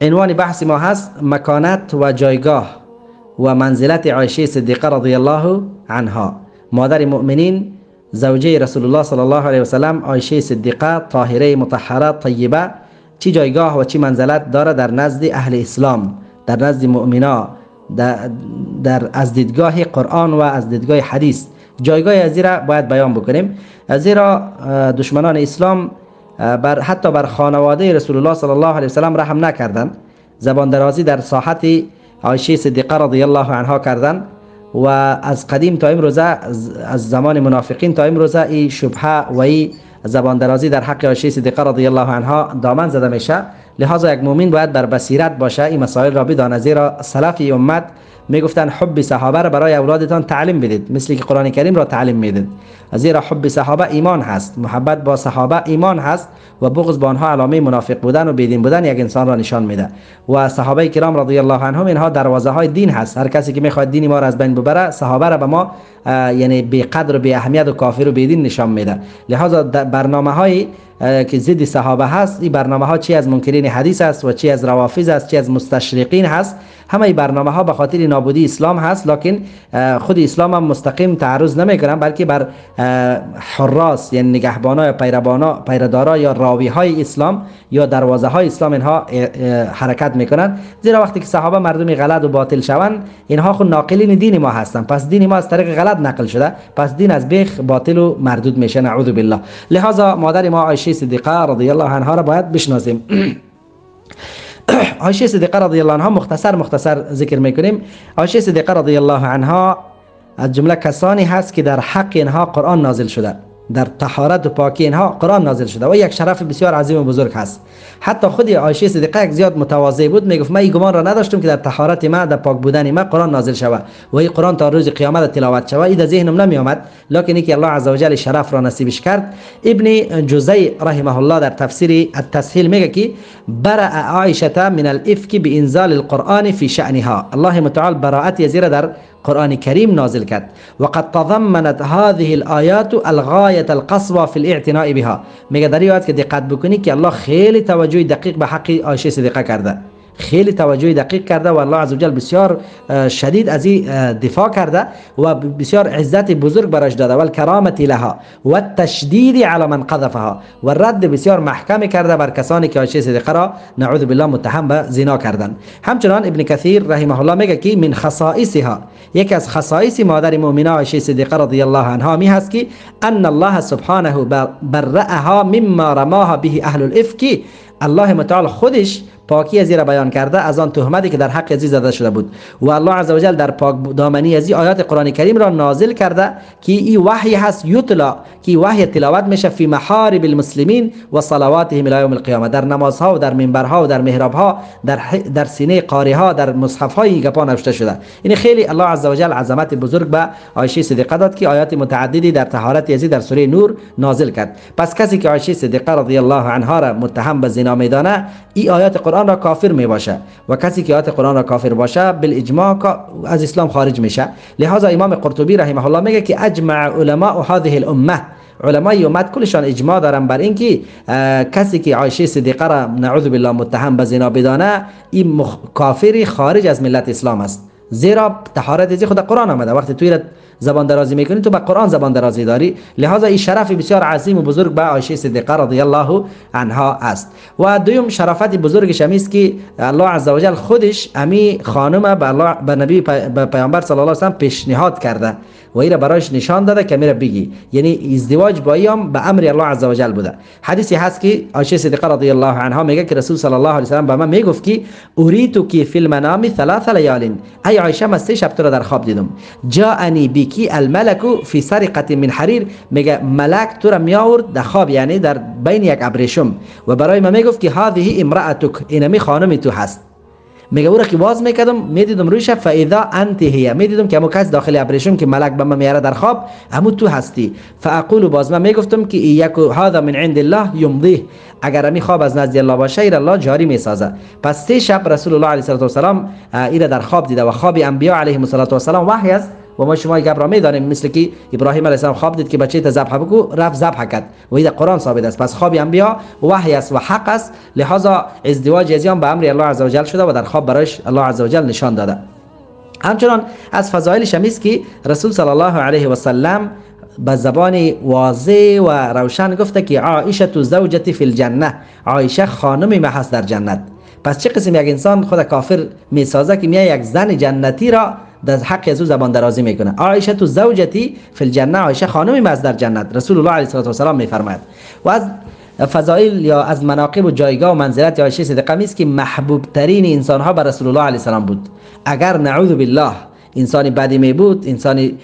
عنوان بحث ما هست مکانت و جایگاه و منزلت عایشه صدیقه رضی الله عنها، مادر مؤمنین، زوجه رسول الله صلی الله علیه و سلم. عایشه صدیقه طاهره مطهره طیبه چی جایگاه و چی منزلت داره در نزد اهل اسلام، در نزد مؤمنا، در از دیدگاه قرآن و از دیدگاه حدیث جایگاه از را باید بیان بکنیم. زیرا دشمنان اسلام حتی بر خانواده رسول الله صلی الله علیه و سلم رحم نکردند، زبان درازی در ساحت عایشه صدیقه رضی الله عنها کردند و از قدیم تا امروزه، از زمان منافقین تا امروزه این شبهه و این زبان درازی در حق عایشه صدیقه رضی الله عنها دامن زده میشه. لذا یک مؤمن باید بر بصیرت باشه، این مسائل را بدانه. زیرا سلف امت میگفتن حب صحابه را برای اولادتان تعلیم بدید، مثل که قرآن کریم را تعلیم میدید. زیرا حب صحابه ایمان هست، محبت با صحابه ایمان هست و بغض با آنها علامه منافق بودن و بیدین بودن یک انسان را نشان میده. و صحابه کرام رضی الله عنهم اینها دروازه های دین هست. هر کسی که میخواد دین ما را از بین ببره، صحابه را به ما یعنی بی قدر و بی اهمیت و کافر و بیدین نشان میده. لذا برنامه های که ضد صحابه هست، این برنامه ها چی از منکرین حدیث است و چی از روافض است، چی از مستشرقین هست، همه این برنامه ها به خاطر نابودی اسلام هست. لکن خود اسلام هم مستقیم تعرض نمیکنن، بلکه بر حراس یعنی نگهبانا یا پیربانا، پیردارا یا راوی های اسلام یا دروازه های اسلام اینها حرکت میکنن. زیرا وقتی که صحابه مردمی غلط و باطل شوند، اینها خود ناقلین دین ما هستند، پس دین ما از طریق غلط نقل شده، پس دین از بیخ باطل و مردود میشه، نعوذ بالله. لذا مادر ما عایشه صدیقه رضی الله عنها را باید بشناسیم. عایشه صدیقه رضی الله عنها مختصر ذکر میکنیم. عایشه صدیقه رضی الله عنها از جمله کسانی هست که در حق اینها قرآن نازل شده، در طهارت و پاکی اینها قرآن نازل شده و یک شرف بسیار عظیم و بزرگ هست. حتی خود عایشه صدیقه یک زیاد متواضع بود، میگفت من این گمان را نداشتم که در طهارت ما، در پاک بودن ما قرآن نازل شود و این قرآن تا روز قیامت تلاوت شود، این در ذهنم نمی آمد، لکن اینکه الله عزوجل شرف را نصیبش کرد. ابن جزی رحمه الله در تفسیر التسهیل میگه که برأ عایشه من الافک بانزال القرآن فی شأنها، الله متعال براءت یزیره در قرآن کریم نازل کرد. وقد تضمنت هذه الآیات الغایة القصوى في الاعتناء بها. میگه در این آیات که دقت بکنی که الله خیلی توجه دقیق به حق عایشه صدیقه کرده، خیلی توجه دقیق کرده و الله عزوجل بسیار شدید از این دفاع کرده و بسیار عزت بزرگ براش داده، و الکرامت لها و التشدید علی من قذفها، و رد بسیار محکم کرده بر کسانی که عایشه صدیقه را نعوذ بالله متهم به زنا کردن. همچنان ابن کثیر رحمه الله میگه که من خصائصها، یکی از خصائص مادر مؤمنه عایشه صدیقه رضی الله عنها می هست که ان الله سبحانه برأها مما رماها به اهل الافک، الله متعال خودش پاکی از را بیان کرده از آن تهمتی که در حق ازی زده شده بود، و الله عزوجل در پاک دامنی ازی آیات قرآن کریم را نازل کرده که این وحی هست یتلا، که وحی تلاوت میشه فی محارب المسلمین و صلواتهم الی یوم القیامه، در نمازها و در منبرها و در محرابها، در سینه قاری ها، در مصحف های گپا نوشته شده. این خیلی الله عزوجل عظمت بزرگ به عایشه صدیقه داد که آیات متعددی در طهارت ازی در سوره نور نازل کرد. پس کسی که عایشه صدیقه رضی الله عنها را متهم به زنا میدانه، این آیات قرآن را کافر می باشه و کسی که آیات قرآن را کافر باشه بالاجماع از اسلام خارج میشه. لذا امام قرطبی رحمه الله میگه که اجمع علماء هذه الامه، علمای امت کلشان اجماع دارن بر اینکه کسی که عایشه صدیقه را نعوذ بالله متهم به زنا بدانه، این کافری خارج از ملت اسلام است. زیرا طهارت از خود قرآن آمده، وقتی توی زبان درازی میکنی تو به قرآن زبان درازی داری. لذا این شرف بسیار عظیم و بزرگ به عایشه صدیقه رضی الله عنها است. و دوم شرافت بزرگش همی است که الله عزوجل خودش امی خانم به الله به نبی به پیامبر صلی الله علیه و سلم پیشنهاد کرده و ایره برایش نشان داده که میره بگی، یعنی ازدواج با ایام به امر الله عزوجل بوده. حدیثی هست که عایشه صدیقه رضی الله عنها میگه که رسول صلی الله علیه و سلم به من میگفت که اریتک فی المنام ثلاث لیال، ای عایشه من 3 شب تو را در خواب دیدم، جاءنی بکی الملک فی سرقه من حریر، میگه ملک تو را می آورد در خواب، یعنی در بین یک ابریشم، و برای من میگفت که هذه امرأتک، اینمی خانم تو هست. میگه او را که باز میکردم میدیدم رویش، فاذا انت هي، میدیدم که همو کس داخل ابریشم که ملک به من میاره در خواب همو تو هستی. فاقول، باز من میگفتم که یک هذا من عند الله یمضیه، اگر امی خواب از نزد الله باشه ایر الله جاری میسازه. پس 3 شب رسول الله علیه الصلاه والسلام ایره در خواب دیده و خواب انبیا علیهم الصلاه والسلام وحی است. و ما شما گپ را میدانیم، مثل که ابراهیم علیه السلام خواب دید که بچه تا ذبح بکو، رفت ذبح کرد و این در قرآن ثابت است. پس خواب انبیا وحی است و حق است، لذا ازدواج ازیان به امر الله عزوجل شده و در خواب برایش الله عزوجل نشان داده. همچنان از فضایلش هم است که رسول صلی الله علیه و سلم به زبان واضح و روشن گفته که عایشه زوجتی فی الجنه، عایشه خانم ما هست در جنت. پس چه قسم یک انسان خود کافر میسازه که میای یک زن جنتی را در حق از او زبان درازی میکنه؟ عایشه تو زوجتی فی الجنه، عایشه خانم ما است در جنت، رسول الله علیه و سلم میفرماید. و از فضایل یا از مناقب و جایگاه و منزلت عایشه صدیقه است که محبوب ترین انسان ها بر رسول الله علیه السلام بود. اگر نعوذ بالله انسانی بدی می بود، انسانی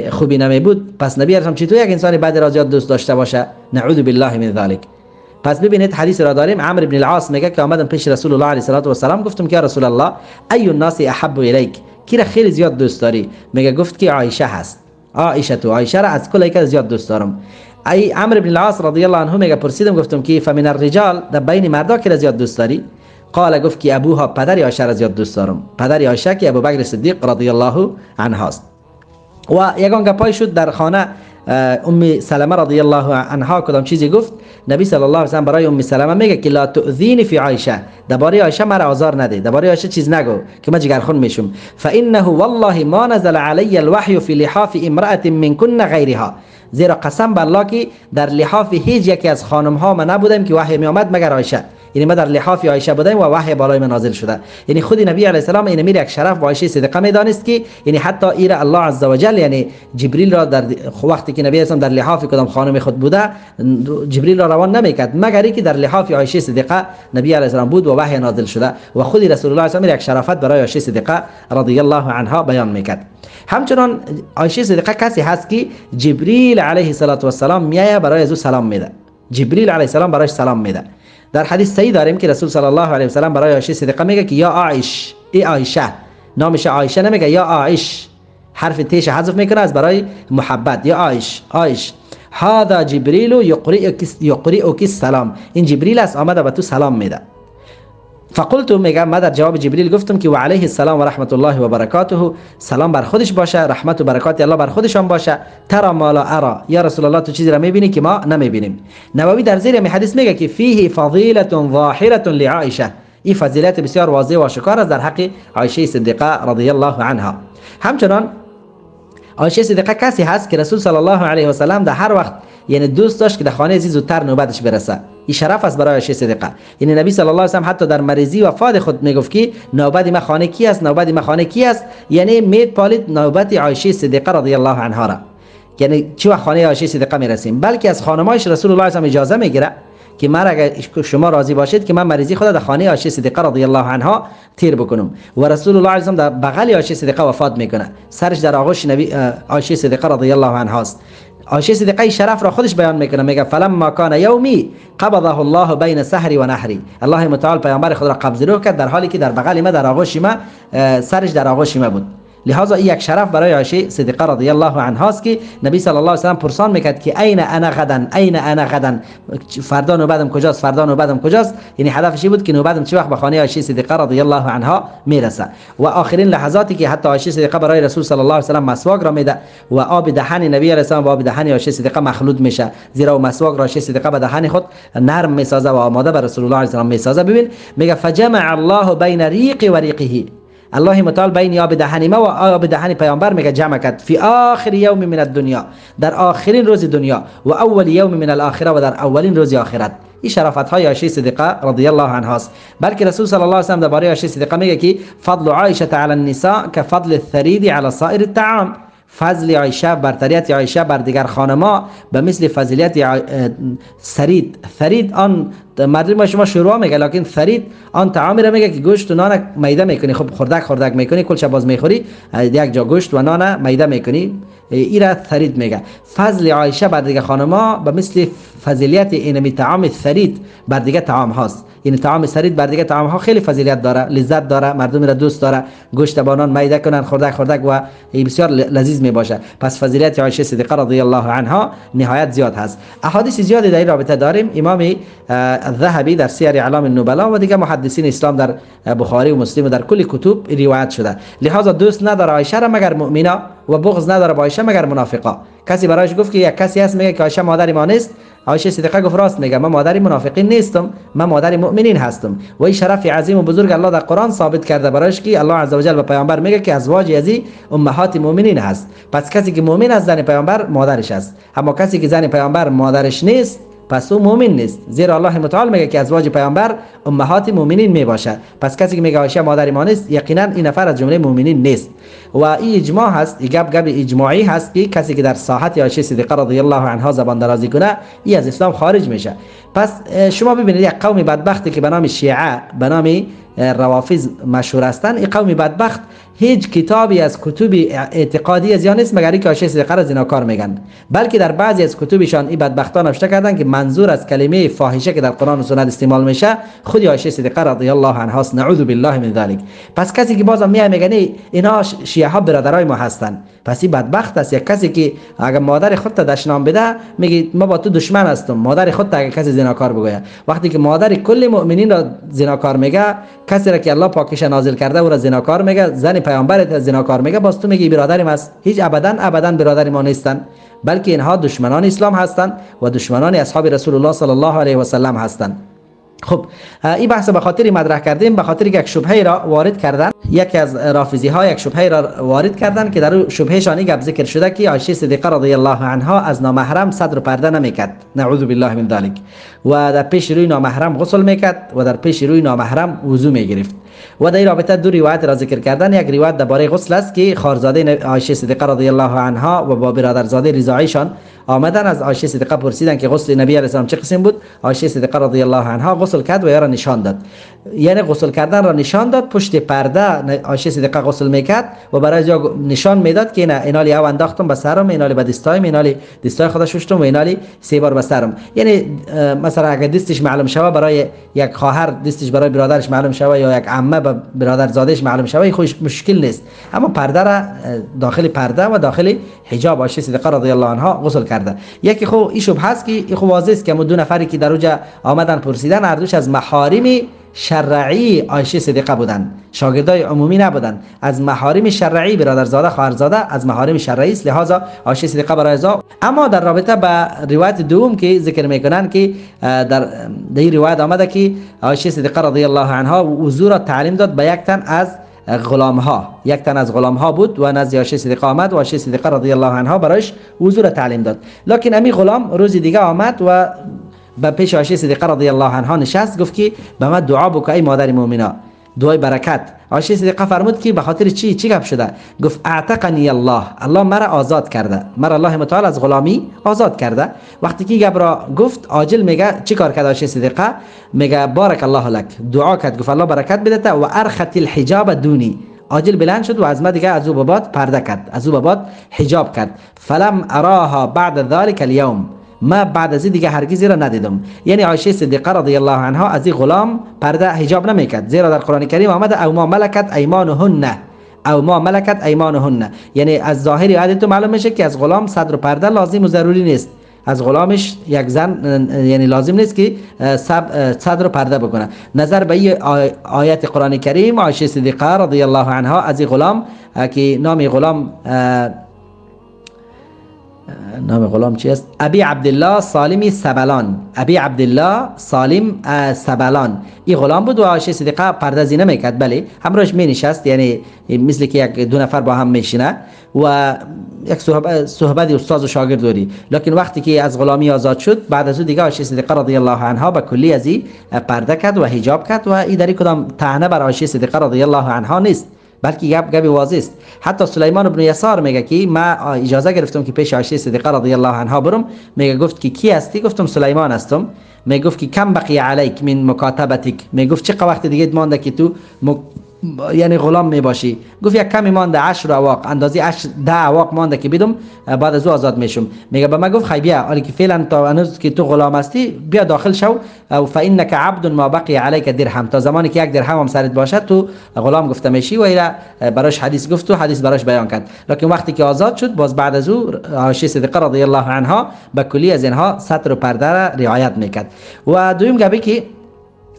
خوبی نمی بود، پس نبی علیه السلام چطور یک انسانی بد را زیاد دوست داشته باشه؟ نعوذ بالله من ذلک. پس ببینید حدیث را داریم، عمرو بن العاص میگه که آمدم پیش رسول الله علیه الصلاه و السلام، گفتم که یا رسول الله ای الناس احب الیک، کی را خیلی زیاد دوست داری؟ میگه گفت که عایشه هست، عایشه تو عایشه را از کل یک زیاد دوست دارم. ای عمرو بن العاص رضی الله عنه میگه پرسیدم گفتم که فمن الرجال، در بین مردا کی را زیاد دوست داری؟ قال گفت که ابوها، پدر عایشه را زیاد دوست دارم، پدر عایشه که ابوبکر صدیق رضی الله عنه است. و یگان گپای شد در خانه ام سلمه رضی الله عنها، کدام چیزی گفت، نبی صلی الله علیه و سلم برای ام سلمه میگه که لا تؤذینی فی عایشه، درباره عایشه مرا آزار نده، درباره عایشه چیز نگو که من جگرخون میشم. فانه والله ما نزل علی الوحی فی لحاف امرأة منکن غیرها، زیرا قسم بالله که در لحاف هیچ یکی از خانم ها من نبودم که وحی می آمد مگر عایشه، یعنی ما در لحاف عایشه بودیم و وحی بالای من نازل شده. یعنی خود نبی علیه السلام این میر یک شرف با عایشه صدیقه میدانست که یعنی حتی ایره الله عزوجل، یعنی جبریل را در وقتی که نبی علیه السلام در لحاف کدام خانم خود بوده، جبریل را روان نمیکرد مگر اینکه در لحاف عایشه صدیقه نبی علیه السلام بود و وحی نازل شده. و خود رسول الله علیه السلام یک شرافت برای عایشه صدیقه رضی الله عنها بیان میکرد. همچنان عایشه صدیقه کسی هست که جبریل علیه السلام میایه برای از او سلام میده، جبریل علیه السلام برایش سلام میده. در حدیث صحیح داریم که رسول صلی الله علیه و سلم برای عایشه صدیقه میگه که یا عایش، ای عایشه، نامش عایشه نمیگه، یا عایش، حرف تیش حذف میکنه از برای محبت، یا عایش، عایش هذا جبریل یقرئک السلام، این جبریل است آمده به تو سلام میده. فقلت میگم ما در جواب جبریل گفتم که و علیه السلام و رحمت الله و برکاته، سلام بر خودش باشه، رحمت و برکات الله بر خودشان باشه. ترى ما لا ارى، یا رسول الله تو چیزی را میبینی که ما نمیبینیم. نووی در زیر حدیث میگه که فیه فضیلة ظاهرة لعایشه، این فضیلت بسیار واضح و آشکار است در حق عایشه صدیقه رضی الله عنها. همچنان عایشه صدیقه کسی هست که رسول صلی الله علیه و سلم در هر وقت یعنی دوست داشت که در خانه عزیز زودتر نوبتش برسه. این شرف است برای عایشه صدیقه. یعنی نبی صلی الله علیه و سلم حتی در مریضی وفات خود میگفت که نوبت ما خانه کی است، نوبت ما خانه کی است، یعنی مید پالید نوبت عایشه صدیقه رضی الله عنها را، یعنی چی وقت خانه عایشه صدیقه میرسیم. بلکه از خانمایش رسول الله علیه و اجازه میگیره که من اگر شما راضی باشید که من مریضی خود در خانه عایشه صدیقه رضی الله عنها تیر بکنم. و رسول الله علیه و در بغل عایشه صدیقه وفات میکنه، سرش در آغوش نبی عایشه صدیقه رضی الله عنها است. عایشه صدیقه شرف را خودش بیان میکنه، میگه فلما کان یومی قبضه الله بین سحری و نحری، الله متعال پیامبر خود را قبض روح کرد در حالی که در بغل ما در آغوش ما سرش در آغوش ما بود. لذا این یک شرف برای عایشه صدیقه رضی الله عنها است که نبی صلی الله علیه و سلم پرسان میکرد که این انا غدا، این انا غدا، فردا نوبتم کجاست، فردا نوبتم کجاست. یعنی هدفش بود که نوبتم چه وقت به خانه عایشه صدیقه رضی الله عنها میرسه. و آخرین لحظاتی که حتی عایشه صدیقه برای رسول صلی الله علیه و سلم مسواک را میده و آب دهن نبی علیه السلام و آب دهن عایشه صدیقه مخلوط میشه، زیرا مسواک را عایشه صدیقه به دهن خود نرم میسازه و آماده بر رسول الله علیه السلام میسازه. ببین میگه فجمع الله بین ریق و ریقه، الله متعال بین آب دهن ما و آب دهن پیامبر میگه جمع کرد فی آخر یوم من الدنیا، در آخرین روز دنیا، و اول یوم من الاخره، و در اولین روز آخرت. این شرافت های عایشه صدیقه رضی الله عنها است. بلکه رسول صلی الله علیه و سلم درباره عایشه صدیقه میگه که فضل عایشه علی النساء کفضل الثرید علی سایر الطعام، فضل عایشه، برتریت عایشه بر دیگر خانما به مثل فضیلت ثرید. ثرید آن مردم ما شما شوروا میگه، لکن ثرید آن طعامی را میگه که گوشت و نان میده میکنی، خب خردک خردک میکنی، کل شب باز میخوری، یک جا گوشت و نان میده میکنی، ای را ثرید میگه. فضل عایشه بر دیگر خانما به مثل فضیلت اینمی طعام ثرید بر دیگر طعام هاست. یعنی طعام ثرید بر دیگر طعام ها خیلی فضیلت داره، لذت داره، مردم را دوست داره، گوشت با نان میده کنن خردک خردک و بسیار لذیذ میباشه. پس فضیلت عایشه صدیقه رضی الله عنها نهایت زیاد هست. احادیث زیادی در این رابطه داریم. امام الذهبی در سیر اعلام النبلاء و دیگر محدثین اسلام در بخاری و مسلم و در کل کتب روایت شده. لذا دوست نداره عایشه را مگر مؤمنا و بغض نداره با عایشه مگر منافقا. کسی برایش گفت که یک کسی هست میگه که عایشه مادر ما نیست، عایشه صدیقه گفت راست میگه، من مادر منافقین نیستم، من مادر مؤمنین هستم. و این شرف عظیم و بزرگ الله در قرآن ثابت کرده برایش که الله عزوجل به پیامبر میگه که ازواج ازی امهات مؤمنین هست. پس کسی که مؤمن است زن پیامبر مادرش است، اما کسی که زن پیامبر مادرش نیست پس او مؤمن نیست، زیرا الله متعال میگه که ازواج پیامبر امهات مؤمنین میباشد. پس کسی که میگه عایشه مادر ما نیست، یقینا این نفر از جمله مؤمنین نیست. و این اجماع هست، این گپ گپ اجماعی هست که کسی که در ساحت عایشه صدیقه رضی الله عنها زبان درازی کنه این از اسلام خارج میشه. پس شما ببینید یک قوم بدبختی که به نام شیعه، به نام روافض مشهور هستند، این قوم بدبخت هیچ کتابی از کتب اعتقادی از نیست مگر اینکه عایشه صدیقه را زناکار میگن، بلکه در بعضی از کتبشان این بدبختان نوشته کردن که منظور از کلمه فاحشه که در قرآن و سنت استعمال میشه خود عایشه صدیقه رضی الله عنها است، نعوذ بالله من ذلک. پس کسی که بازم میاد میگه اینا شیعه ها برادرای ما هستن، پس این بدبخت است. یک کسی که اگر مادر خود تا دشنام بده میگه ما با تو دشمن هستم، مادر خود تا اگر کسی زناکار بگوید، وقتی که مادر کل مؤمنین را زناکار میگه، کسی را که الله پاکش نازل کرده او را زناکار میگه، زن پیامبر زناکار میگه، باز تو میگی برادرم است. هیچ ابدا ابدا برادر ما نیستن، بلکه اینها دشمنان اسلام هستند و دشمنان اصحاب رسول الله صلی الله علیه و سلم هستند. خب این بحث به خاطر مطرح کردیم، به خاطر یک شبهه را وارد کردن، یکی از رافضی ها یک شبهه را وارد کردن که در او شبهه شان گپ ذکر شده که عایشه صدیقه رضی الله عنها از نامحرم صدر و پرده نمیکرد، نعوذ بالله من ذلک، و در پیش روی نامحرم غسل میکرد و در پیش روی نامحرم وضو میگرفت. و در این رابطه دو روایت را ذکر کردن، یک روایت درباره غسل است که خارزاده عایشه صدیقه رضی الله عنها و با برادرزاده رضاعیشان آمدن از عایشه صدیقه پرسیدن که غسل نبی علیه السلام چه قسم بود. عایشه صدیقه رضی الله عنها غسل کرد و یا را نشان داد، یعنی غسل کردن را نشان داد، پشت پرده عایشه صدیقه غسل میکرد و برای جا نشان میداد که اینا اینالی او انداختم به سرم، اینالی به دستایم، اینالی دستای خودش شستم و اینالی سه بار به سرم. یعنی مثلا اگر دستش معلوم شوه برای یک خواهر، دستش برای برادرش معلوم شوه یا یک عمه به برادرزادهش معلوم شوه، خوش مشکل نیست، اما پرده را داخل پرده و داخل حجاب عایشه صدیقه رضی الله عنها غسل کرده. یکی خو این شبهه است که این خو واضح است که دو نفری که در اونجا آمدن پرسیدن هر دوش از محارم شرعی عایشه صدیقه بودن، شاگردای عمومی نبودن، از محارم شرعی برادرزاده خواهرزاده از محارم شرعی است، لهذا عایشه صدیقه برای ازا. اما در رابطه با روایت دوم که ذکر میکنن که در این روایت آمده که عایشه صدیقه رضی الله عنها وضو را تعلیم داد به یک تن از غلام ها، یک تن از غلام ها بود و نزد عایشه صدیقه آمد و عایشه صدیقه رضی الله عنها برایش وضو را تعلیم داد. لکن امی غلام روز دیگه آمد و به پیش عایشه صدیقه رضی الله عنها نشست، گفت که به من دعا بکن ای مادر مؤمنا، دعای برکت. عایشه صدیقه فرمود که به خاطر چی چی گپ شده؟ گفت اعتقنی الله، الله مرا آزاد کرده، مرا الله متعال از غلامی آزاد کرده. وقتی که گپ را گفت عاجل میگه چی کار کرد عایشه صدیقه؟ میگه بارک الله لک، دعا کرد، گفت الله برکت بده و ارخت الحجاب دونی. عاجل بلند شد و از ما دیگه از او بابات پرده کرد، از او بابات حجاب کرد. فلم اراها بعد ذلك اليوم، ما بعد از این دیگه هرگز را ندیدم. یعنی عایشه صدیقه رضی الله عنها از این غلام پرده حجاب نمیکرد، زیرا در قرآن کریم آمده او ما ملکت ایمانهن، او ما ملکت ایمانهن، یعنی از ظاهر آیت تو معلوم میشه که از غلام صدر و پرده لازم و ضروری نیست، از غلامش یک زن یعنی لازم نیست که صدر و پرده بکنه. نظر به این آیت قرآن کریم عایشه صدیقه رضی الله عنها از این غلام که نام غلام نام غلام چی است؟ ابی عبدالله سالم سبلان، ابی عبدالله سالم سبلان، این غلام بود و عایشه صدیقه پرده زینه میکرد، بله همراهش می نشست، یعنی مثل که یک دو نفر با هم میشینه و یک صحبت استاد و شاگرد داری. لکن وقتی که از غلامی آزاد شد بعد از او دیگه عایشه صدیقه رضی الله عنها به کلی از این پرده کرد و حجاب کرد و این در کدام طعنه بر عایشه صدیقه رضی الله عنها نیست، بلکه گپ گپ واضح است. حتی سلیمان بن یسار میگه که ما اجازه گرفتم که پیش عایشه صدیقه رضی الله عنها برم، میگه گفت که کی هستی؟ گفتم سلیمان هستم. میگه گفت که کم بقی علیک من مکاتبتک، میگه گفت چه وقت دیگه مانده که تو یعنی غلام میباشی؟ گفت یک کمی مانده، 10 اواق، اندازه 10 اواق مانده که بدم بعد از او آزاد میشم. میگه به من گفت خی بیا، حالی که فعلا تا هنوز که تو غلام هستی بیا داخل شو، او فانک عبد ما بقی علیک درهم، تا زمانی که یک درهم هم سرت باشه تو غلام گفته میشی. و اینا براش حدیث گفت و حدیث براش بیان کرد. لکن وقتی که آزاد شد باز بعد از او عایشه صدیقه رضی الله عنها به کلی از اینها ستر و پرده را رعایت میکرد. و دویم گپی که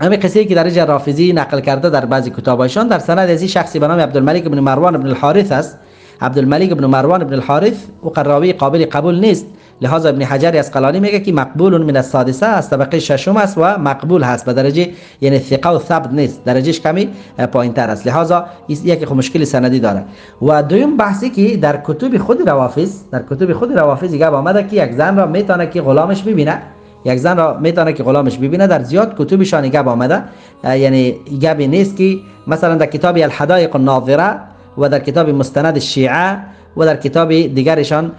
همین قصه که در اینجا رافضی نقل کرده در بعضی کتابایشان، در سند از این شخصی به نام عبدالملک بن مروان بن الحارث است. عبدالملک ابن مروان ابن الحارث او راوی قابل قبول نیست، لهذا ابن حجر عسقلانی میگه که مقبول من السادسه، از طبقه ششم است و مقبول هست به درجه یعنی ثقه و ثبت نیست، درجهش کمی پایین تر است، لهذا یکی خو مشکل سندی داره. و دوم بحثی که در کتب خود روافض، در کتب خود روافض دیگه آمده که یک زن را میتونه که غلامش ببینه، یک زن را میتونه که غلامش ببینه، در زیاد کتبشان گپ آمده، یعنی گپی نیست که مثلا در کتاب الحدائق الناظره و در کتاب مستند الشیعه و در کتاب دیگرشان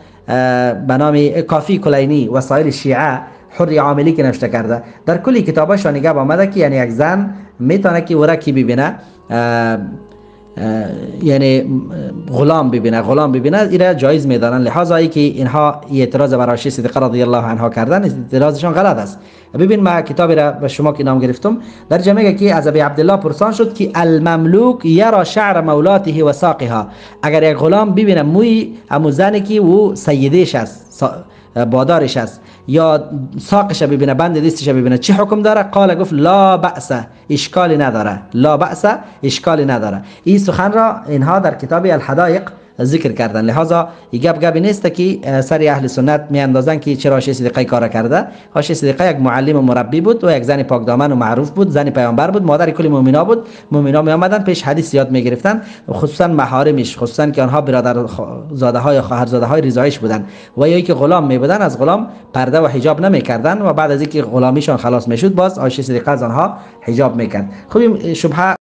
به نام کافی کلینی وسایل شیعه حر عاملی که نوشته کرده، در کلی کتاباشان گپ آمده که یعنی یک زن میتونه که ورا کی ببینه، یعنی غلام ببینه، غلام ببینه اینا جایز میدانن. لحاظ ای که اینها اعتراض بر عایشه صدیقه رضی الله عنها کردن، اعتراضشان غلط است. ببین ما کتابی را به شما که نام گرفتم در جمعه که از ابی عبدالله پرسان شد که المملوک یرا شعر مولاته و ساقها، اگر یک غلام ببینه موی امو زنی که او سیدش است، بادارش است، یا ساقش ببینه، بند دستش ببینه، چی حکم داره؟ قال گفت لا بأس، اشکالی نداره، لا بأس، اشکالی نداره. این سخن را اینها در کتاب الحدائق ذکر کردن. لهذا گپ گپی نیست که سر اهل سنت میاندازن که چرا عایشه صدیقه کار کرده. عایشه صدیقه یک معلم و مربی بود و یک زن پاکدامن و معروف بود، زن پیامبر بود، مادر کل مؤمنا بود. مؤمنا می آمدن پیش حدیث یاد میگرفتن، خصوصا محارمش، خصوصا که آنها برادر زاده های خواهر زاده های رضایش بودن و یا که غلام می بودن، از غلام پرده و حجاب نمیکردن و بعد از اینکه غلامیشان خلاص میشد باز عایشه صدیقه از آنها حجاب میکرد. خب این شبهه